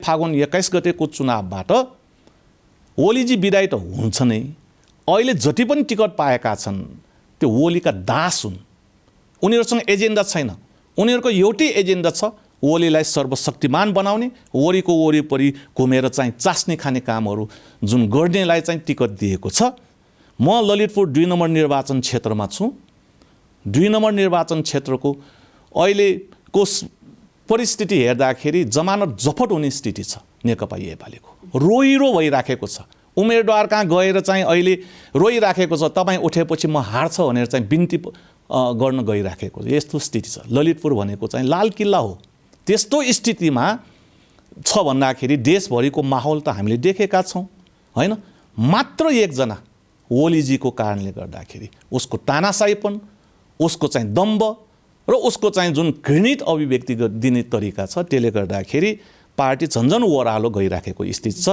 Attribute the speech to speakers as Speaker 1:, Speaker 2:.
Speaker 1: फागुन 21 गतेको चुनावबाट ओलीजी विदायी त हुन्छ नै। अहिले जति पनि टिकट पाएका छन् त्यो ओलीका दास हुन्। उनीहरूसँग एजेन्डा छैन। उनीहरूको एउटै एजेन्डा छ, ओलीलाई सर्वशक्तिमान बनाउने, ओलीको वरिपरि घुमेर चाहिँ चास्नी खाने कामहरू जुन गर्नेलाई चाहिँ टिकट दिएको छ। म ललितपुर 2 नम्बर निर्वाचन क्षेत्रमा छु। 2 नम्बर निर्वाचन क्षेत्रको अहिलेको परिस्थिति हेर्दाखेरि जमानत जफत हुने स्थिति छ। नेकपा एमालेको रोइरो भइराखेको छ। उम्मेदवार कहाँ गएर चाहिँ अहिले रोइराखेको छ, तपाईँ उठेपछि म हार्छ भनेर चाहिँ बिन्ती गर्न गइराखेको यस्तो स्थिति छ। ललितपुर भनेको चाहिँ लाल किल्ला हो। त्यस्तो स्थितिमा छ भन्दाखेरि देशभरिको माहौल त हामीले देखेका छौँ हैन। मात्र एकजना ओलीजीको कारणले गर्दाखेरि उसको तानाशाहीपन, उसको चाहिँ दम्ब र उसको चाहिँ जुन घृणित अभिव्यक्ति दिने तरिका छ, त्यसले गर्दाखेरि पार्टी झन्झन ओह्रालो गइराखेको स्थिति छ।